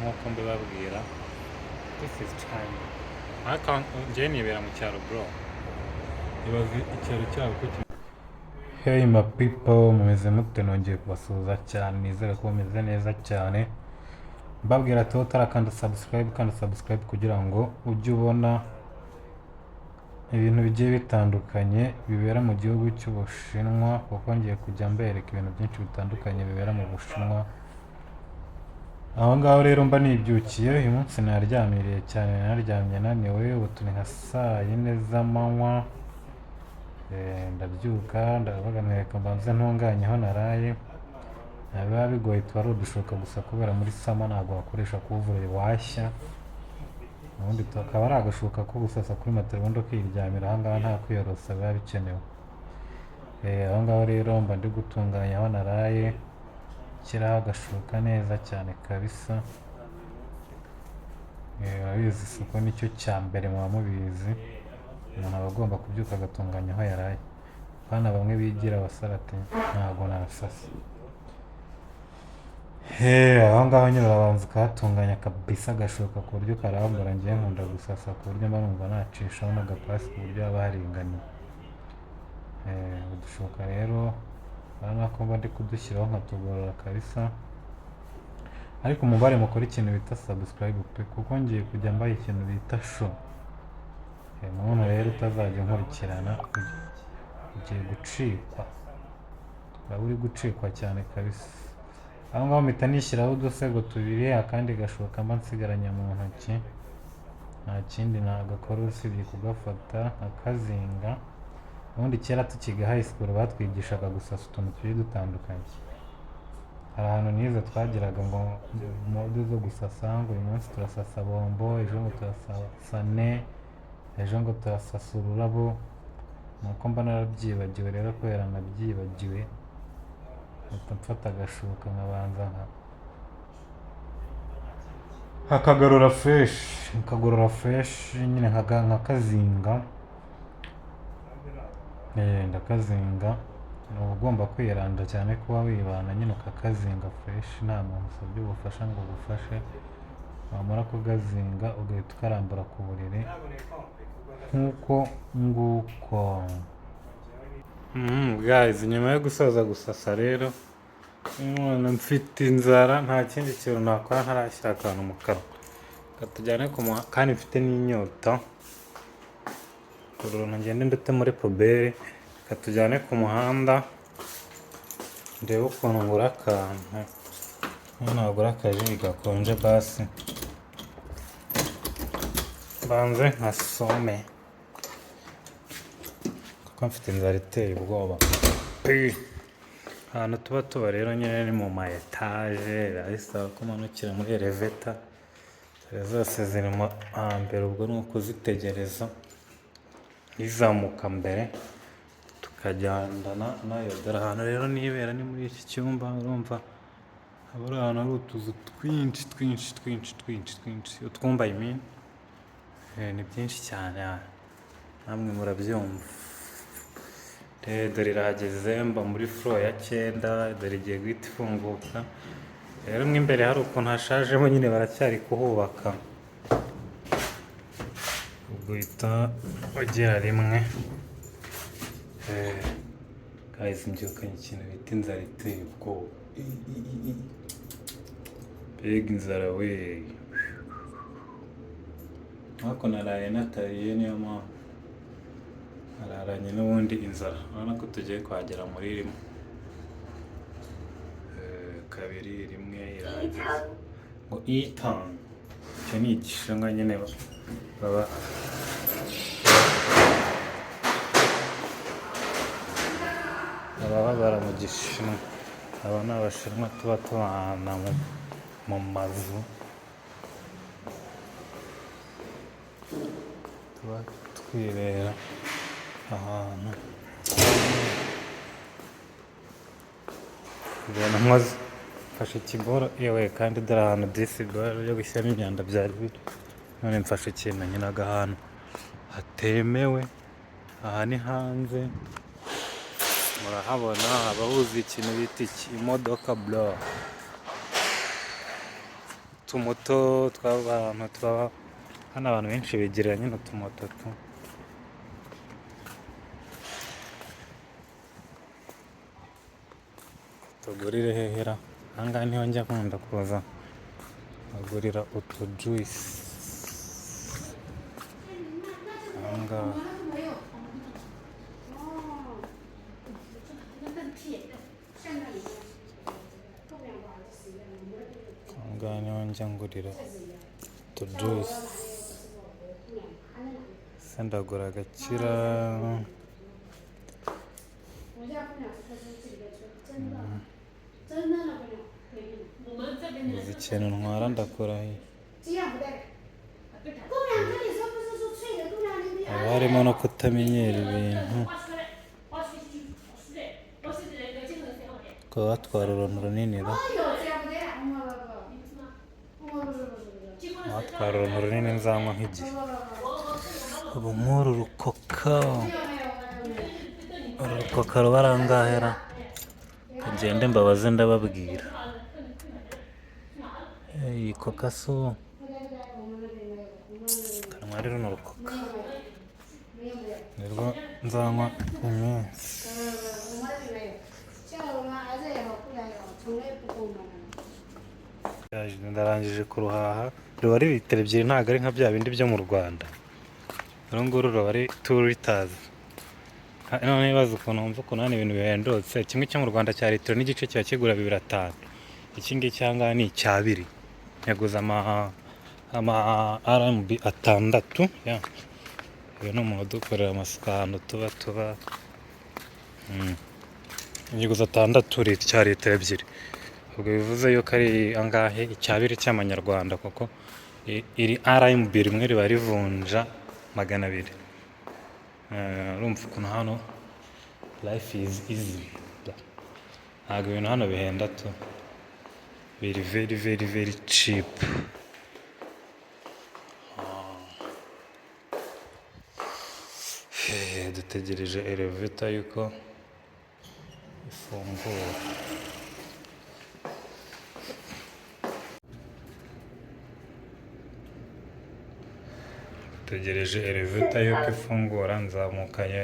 Nk'uko mbibabwira, this is China, ariko njyewe nibera mu cyaro, bro. Ibaze icyaro cyabo ko Hey my people, mumeze mute? Nongeye kubasuhuza cyane, nizere ko mumeze neza cyane. Mbabwira ati utarakanda subscribe, kandi subscribe kugira ngo ujye ubona ibintu bigiye bitandukanye bibera mu gihugu cy'Ubushinwa, kuko ngiye kujya mbereka ibintu byinshi bitandukanye bibera mu Bushinwa. Aho ngaho rero mba nibyukiye. Uyu munsi naryamiriye cyane, naryamye naniwe. Ubu turi nka saa 4 z'amanywa. Ndabyuka, ndavuga nti reka mbanze ntunganye aho naraye. Biba bigoye, tuba ari udushuka gusa, kubera muri summer ntabwo wakoresha couvre washya. Ubundi akaba ari agashuka ko gusasa kuri matera, ubundi ukiryamira. Aha ngaha nta kwiyorosa biba bikenewe. Aho ngaho rero mba ndi gutunganya aho naraye, nshyiraho agashuka neza cyane kabisa. Urabizi, isuku nicyo cya mbere, muba mubizi. Umuntu aba agomba kubyuka agatunganya aho yaraye. Bana bamwe bigira abasara ati ntabwo nasasa. Aho ngaho nyine urabanza ukahatunganya kabisa, agashuka ku buryo ukarambura. Ngewe nkunda gusasa ku buryo mba numva nacishaho n'agapasi, ku buryo haba haringaniye. Udushuka rero urabona ko mba ndi kudushyiraho nkatugorora kabisa. Ariko umubare mukora ikintu bita subscribe pe, kuko ngiye kujya mbaha ikintu bita show. Muntu rero utazajya unkurikirana, ugiye gucikwa, uraba uri gucikwa cyane kabisa. Aho ngaho mpita nishyiraho udusego tubiri, akandi gashuka mba nsigaranye mu ntoki, nta kindi nagakora usibye kugafata nkakazinga. Ubundi kera tukiga high school batwigishaga gusasa utuntu tugiye dutandukanye. Hari ahantu nize twagiraga ngo mode zo gusasa, ngo uyu munsi turasasa bombo, ejo ngo turasasa ne, ejo ngo turasasa ururabo. Nuko mba narabyibagiwe rero, kubera nabyibagiwe mpita mfata agashuka nkabanza nka nkakagarura fresh, nkagorora fresh nyine, nkakazinga. Ndakazinga. Uba ugomba kwiranda cyane kuba wibana nyine, ukakazinga fresh, nta muntu usabye ubufasha ngo ugufashe. Wamara kugazinga ugahita ukarambura ku buriri nk'uko nguko. Guys, nyuma yo gusoza gusasa rero, none mfite inzara, nta kindi kintu nakora ntarashyira akantu mu kanwa. Reka tujyane ku muhanda, kandi mfite n'inyota. Uruntu ngende ndute muri poubelle. Reka tujyane ku muhanda ndebe ukuntu ngura akantu. Niyo nagura akaji gakonje basi mbanze nkasome, kuko mfite inzara iteye ubwoba pe. Ahantu tuba tuba rero nyine ni mu ma étage, biba bisaba ko umanukira muri elevator. Dore zose ziri mu hambere, ubwo ni ukuzitegereza izamuka mbere tukagendana nayo. Dore ahantu rero nibera ni muri iki cyumba. Urumva haba ari ahantu hari utuzu twinshi twinshi twinshi twinshi twinshi, utwumba, I mean. Ni byinshi cyane, namwe murabyumva. Dore irahageze, mba muri floor ya 9. Dore igiye guhita ifunguka. Rero mo imbere hari ukuntu hashajemo nyine, baracyari kuhubaka. Ubwo uhita ugera rimwe. Guys, mbyukanye ikintu bita inzara iteye ubwoba. Mbega inzara we! Ariko naraye natariye, niyo mpamvu nararanye n'ubundi inzara. Urabona ko tugiye kuhagera muri rimwe, kabiri, rimwe, irahageze. Ngo itanu, icyo ni Igishinwa nyine baba babara mu Gishinwa. Aba ni Abashinwa tuba tubana mu mazu, tuba twibera ahantu. Ibintu nkoze, mfashe ikiboro yewe, kandi dore ahantu disi boro yo gushyiramo imyanda byari biri. None mfashe ikintu nyinaga ahantu hatemewe. Aha ni hanze, murahabona haba huzuye ikintu bita iki, imodoka bro. Utumoto tw'abantu tuba hano, abantu benshi bigirira nyine utumoto tu. Tugurire hehera ahangaha niho njya nkunda kuza nkagurira utu juice ahangaha. Ahangaha niho njya ngurira utu juice. Se ndagura agakira. Uzi ikintu ntwara, ndakurahiye, haba harimo no kutamenyera ibintu, ukaba watwara uruntu runini ra, watwara uruntu runini nzanywa nk'igihe. Ubu nk'uru rukoka, uru rukoka ruba ari angahe ra? Kagende mbabaze, ndababwira. Iyi koka si ubu kanyware runo rukoka nirwo nzanywa iminsi. Ndarangije kuruhaha, ruba ari litiro 2, ntabwo ari nka bya bindi byo mu Rwanda. Uru nguru ruba ari 2 liters. None ibaze ukuntu wumva ukuntu hano ibintu bihendutse. Kimwe cyo mu Rwanda cya litiro n'igice kiba kigura 2,500, iki ngiki aha ngaha ni icyabiri, yaguze ama RMB 6. Ya, uyu ni umuntu udukorera amasuku ahantu tuba. Yiguze 6 cya litiro 2, ubwo bivuze yuko ari angahe? Icyabiri cy'amanyarwanda, kuko iri RMB rimwe riba rivunja 200. Urumva ukuntu hano life is easy, ntabwo ibintu hano bihenda tu, biri very very very cheap. Dutegereje elevator yuko ifungura. Dutegereje elevator yuko ifungura. Nzamukanye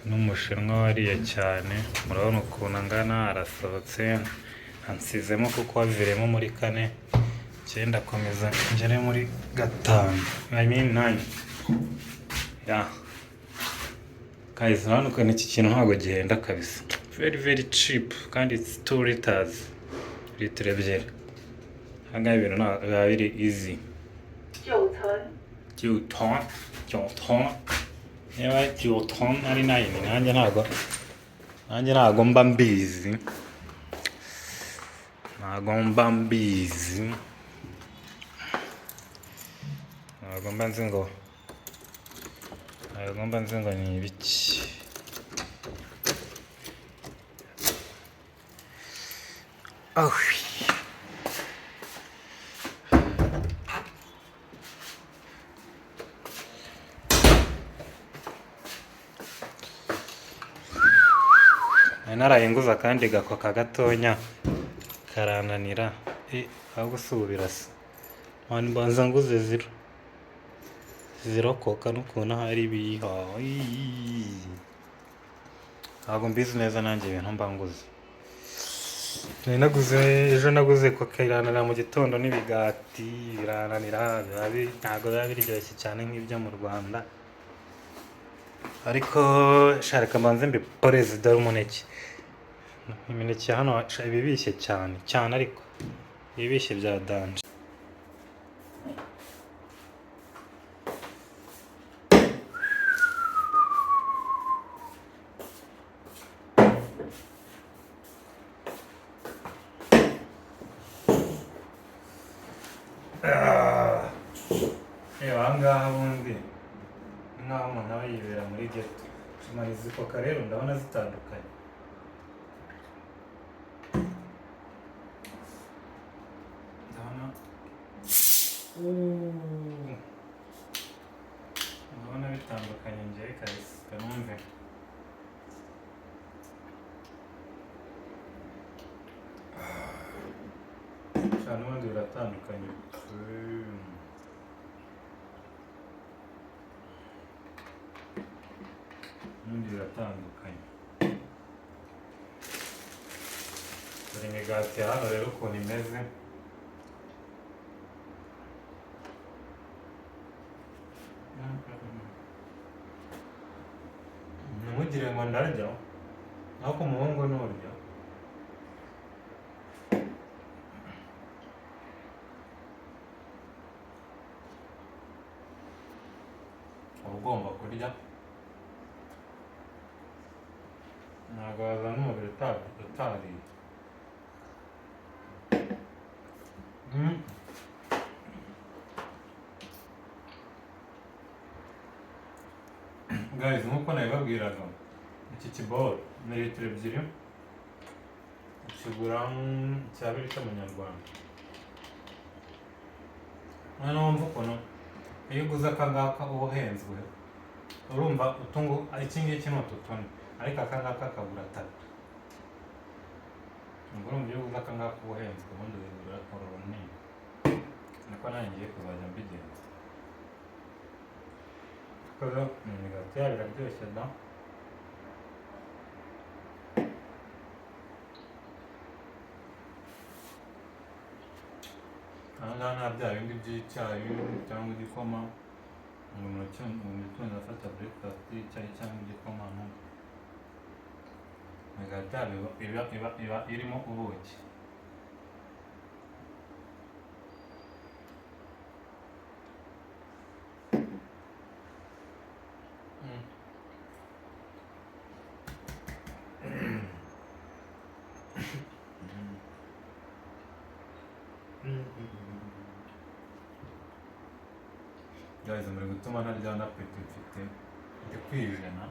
n'umushinwa wariye cyane, murabona ukuntu angana, arasohotse ansizemo kuko waviremo muri kane, icyenda akomeza ngere muri gatanu, I mean nine. Yeah guys, urabona ukuntu iki kintu ntabwo gihenda kabisa, very very cheap, kandi it's 2 liters, litiro 2. Ahangaha ibintu biba biri easy. 9层， 九层 九层, niba 9层 ari nine, nanjye ntabwo mba mbizi, ntabwo mba mbizi, ntabwo mba nzi ngo ni ibiki. Ahui. Nari naraye nguze akandi gakoka gatonya karananira. Ahubwo si ubu birasa mani, mbanza nguze zero zero koka n'ukuntu ahari ibiha. Ntabwo mbizi neza nanjye ibintu mba nguze. Nari naguze ejo, naguze koka irananira mu gitondo n'ibigati birananira, ntabwo biba biryoshye cyane nk'ibyo mu Rwanda. Ariko sha, reka mbanze mbiporeze. Dore umuneke, imineke ya hano sha, iba ibishye cyane cyane, ariko ibishye bya danger. Reba aha ngaha, ubundi ni nk'aho umuntu aba yibera muri ghetto. Shimara izi koka rero, ndabona zitandukanye, ndabona. Uuuu. Ndabona bitandukanye njyewe kabisa, kanumve. Cyane ubundi biratandukanye pe. Ubundi biratandukanye. Dore imigati ya hano rero ukuntu imeze. Ntimugire ngo ndarya, ariko umuhungu nturya. Uba ugomba kurya, ntabwo wazana umubiri utariye. Guys, nk'uko nabibabwiraga, iki kiboro ni litiro 2, kigura icyabiri cy'amanyarwanda. Noneho wumva ukuntu iyo uguze aka ngaka uba uhenzwe, urumva utungu iki ngiki ni utu tune, ariko aka ngaka kagura 3. Ubwo urumva iyo uguze aka ngaka uba uhenzwe, ubundi wigurira uru runini. Niko nanjye ngiye kuzajya mbigenza. Kuko imigati yabo iraryoshye da. Aha ngaha nta bya bindi by'icyayi cyangwa igikoma, ngo mu gitondo afata breakfast y'icyayi cyangwa igikoma, no. Imigati yabo iba irimo ubuki. Guys, muri gutuma ntaryana apeti mfite, ndi kwijena.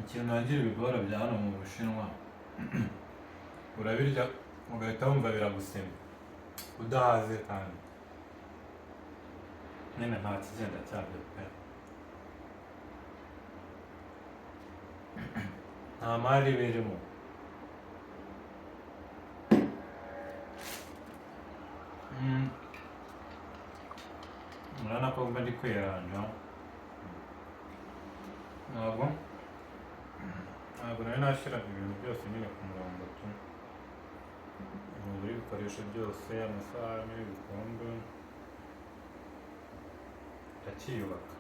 Ikintu nangira ibigora bya hano mu Bushinwa, urabirya ugahita wumva biragusemye udahaze, kandi nyine nta kigenda cyabyo pe, nta mari birimo. Urabona ko mba ndi kwiranja, ntabwo nari nashyira ibintu byose nyine ku murongo tu, buri ibikoresho byose, amasahani, ibikombe, ndacyiyubaka.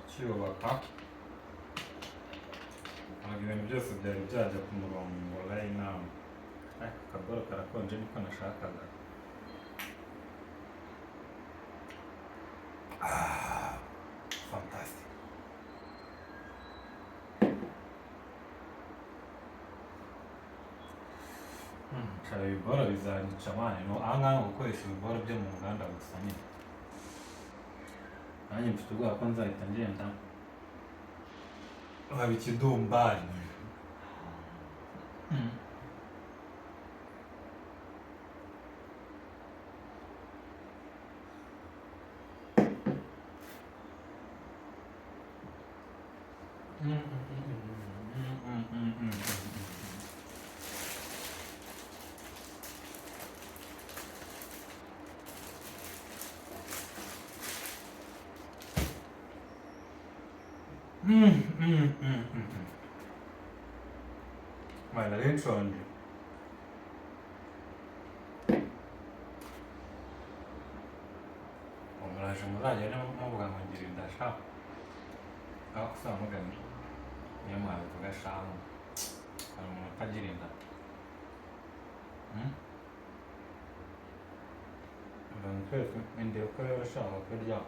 Cyiyubaka, ntabwo ibintu byose byari byajya ku murongo right now. Ariko akaboro karakonje niko nashakaga. Fantastic. Nshaka ibiboro bizanyica mani, no aha ngaha gukoresha ibiboro byo mu nganda gusa nyine. Nanjye mfite ubwoba ko nzahita ngenda nkaba ikidumbari. Mwana nari nshonje. Muraje muzagende muvuga ngo ngira inda sha, aho kusaba mugani niyo mwabivuga shahu, hari umuntu utagira inda. Abantu twese inda uko rero ushaka kurya.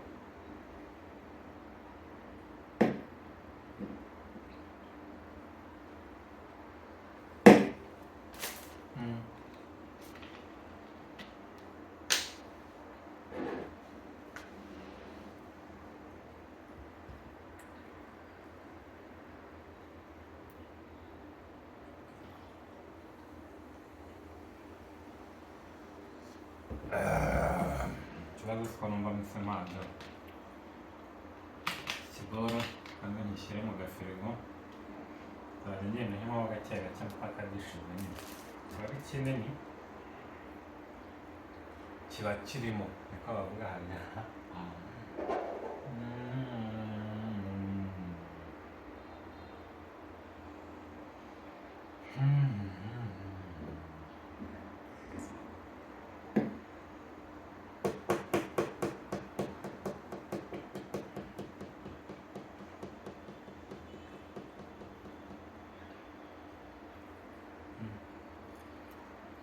Ikibazo siko numva mpise mpaga. Ikiboro kandi ngishyire mu gafirigo, nzajya ngenda nywaho gake gake mpaka gishize nyine. Kiba ari kinini, kiba kirimo, niko bavuga hariya.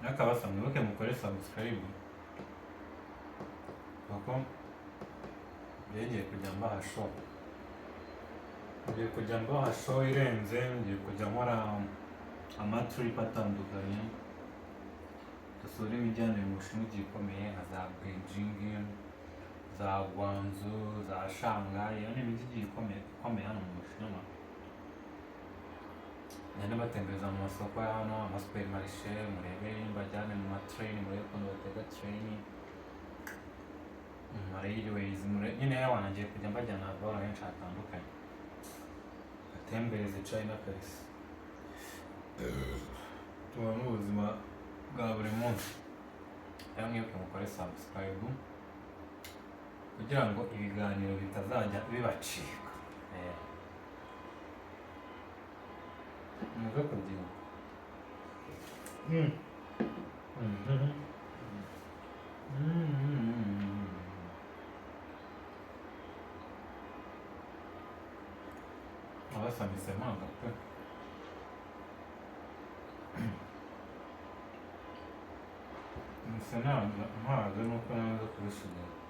Nakabasa mwibuke mukore subscribe kuko ngiye kujya mbaha show, ngiye kujya mbaha show irenze, ngiye kujya nkora amatrip atandukanye, dusure imijyane mu Bushinwa igiye ikomeye nka za Beijing, za Guangzhou, za Shanghai. Iyo ni imijyi igiye ikomeye ikomeye hano mu Bushinwa. Ngende mbatembereza mu masoko ya hano, amasupermarché, murebe, mbajyane mu matrain, murebe ukuntu batega train, mu ma railways, murebe nyine. Yawana ngiye kujya mbajyana ahantu henshi hatandukanye, batembereze China kabisa, tubone ubuzima bwa buri munsi. Rero mwibuke mukore subscribe kugira ngo ibiganiro bitazajya bibacika. Muze kubyibuka. Abasamise mpanga pe. Mise nanga mpaga nuko nanze kubisigaza.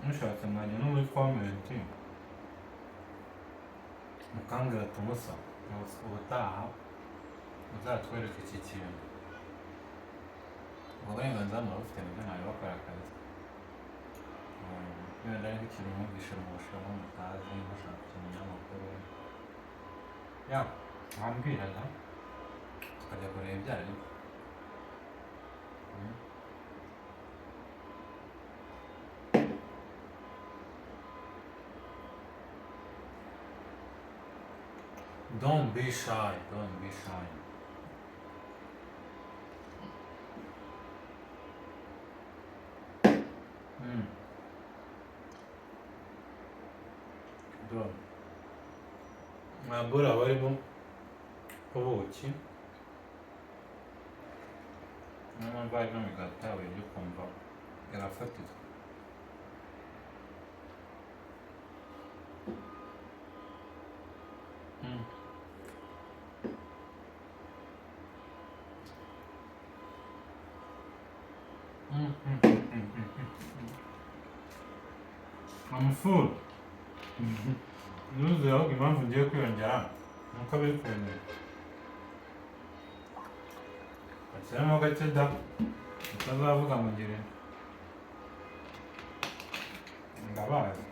Mushatse mwajya no muri comment mukambwira ati umusa ubutaha uzatwereke iki kintu. Ubwo burenganzira murabufite, nabyo nabibakora kabisa. Wenda ari nk'ikintu mwumvishe mu Bushinwa mutazi, mushaka kumenya amakuru ya wambwiraga, tukajya kureba ibyo ari byo. Don't be shy, don't be shy. Don't. Mwabura barimo ubuki, niyo mpamvu harimo imigati yabo ujya ukumva irafatika. I'm full. Nuzuye, ahubwo impamvu ngiye kwiyongera nuko biri kuntu bashyiramo gake da, utazavuga ngo ngire ndabazi.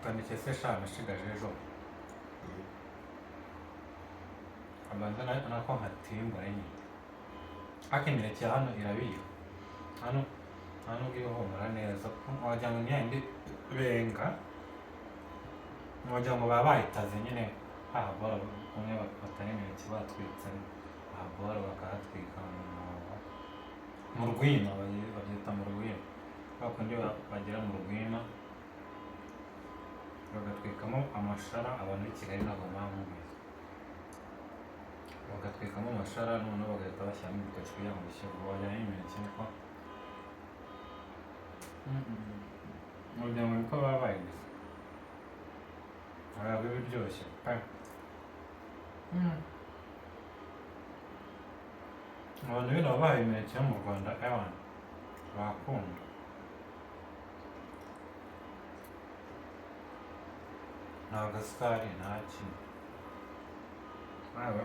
Akaneke se sha nashigaje ejo, abanza nako nkatimbura nyine. Ariko imineke ya hano irabiha hano, nta nubwo ihumura neza, wagira ngo ni yayindi benga, wagira ngo baba bayitaze nyine hahabora kumwe batari imineke batwitse ahabora, bakahatwika mu rwina, babyita mu rwina, kwa kundi bagera mu rwina bagatwikamo amashara. Abantu b'i Kigali ntabwo baba mubizi, bagatwikamo amashara noneho bagahita bashyiramo ibitoki kugira ngo bishye vuba. Wagira ngo imineke niko, wagira ngo niko baba bayigize, ntabwo biba biryoshye pe. Abantu bino babahaye imineke yo mu Rwanda, ewana. Bakunda nta gasukari, nta kintu. Nawe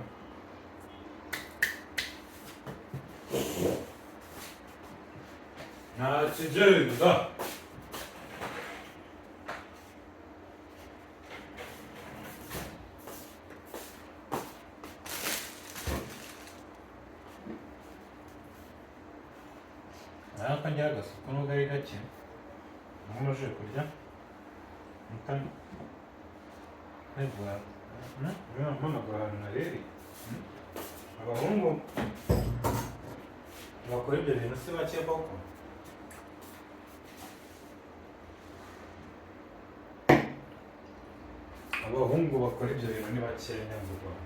nta kigenda. Nawe ko ngira agasuku nubwo ari gake, nkomeje kurya mpita ntegura mpamagara ahantu narereye. Abahungu bakora ibyo bintu si bake koko. Abahungu bakora ibyo bintu ni bakeya mu Rwanda.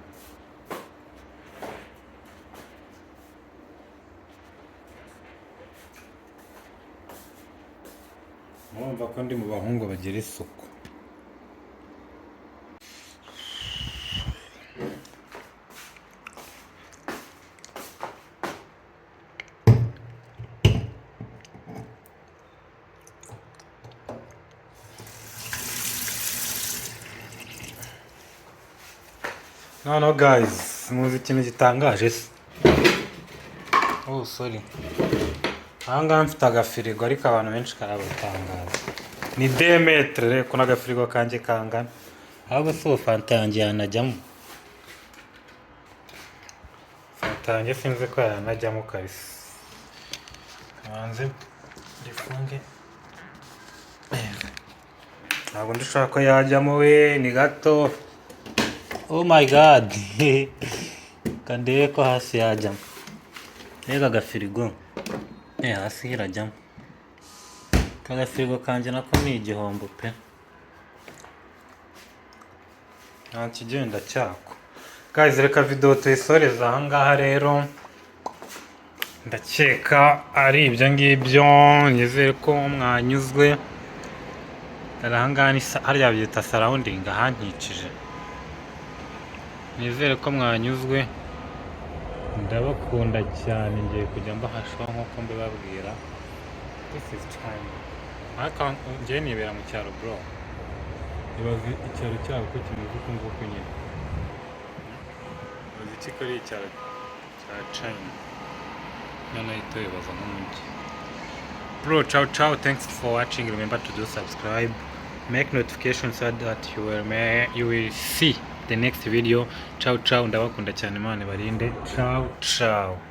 Murumva ko ndi mu bahungu bagira isuku. Noneho guys, muzi ikintu gitangaje se? Oh sorry, aha ngaha mfite agafirigo, ariko abantu benshi karabatangaza. Ni 2 mètres. Reba ukuntu agafirigo kanjye kangana. Ahubwo si ubu Fanta yanjye yanajyamo? Fanta yanjye sinzi ko yanajyamo kabisa. Kabanze rifunge. Ntabwo ndishaka ko yajyamo we, ni gato. Oh my God, kandebe ko hasi yajyamo. Reba agafirigo, hasi irajyamo. Aka gafirigo kanjye nako ni igihombo pe, nta kigenda cyako. Guys, reka video tuyisoreze ahangaha rero. Ndakeka ari ibyo ngibyo, nizere ko mwanyuzwe. Dore ahangaha ni harya byita surrounding ahankikije. Nizere ko mwanyuzwe, ndabakunda cyane. Ngiye kujya mbahashaho nk'uko mbibabwira. This is China, ariko njyewe nibera mu cyaro bro. Ibaze icyaro cyabo ko kimeze uku nguku nyine. Ibaze iki ko ari icyaro cya China, noneho uhita wibaza nk'umujyi bro. Ciao ciao, thanks for watching. Remember to do subscribe, make notifications so that you will see the next video. Ciao ciao, ndabakunda cyane, Imana ibarinde. Ciao ciao.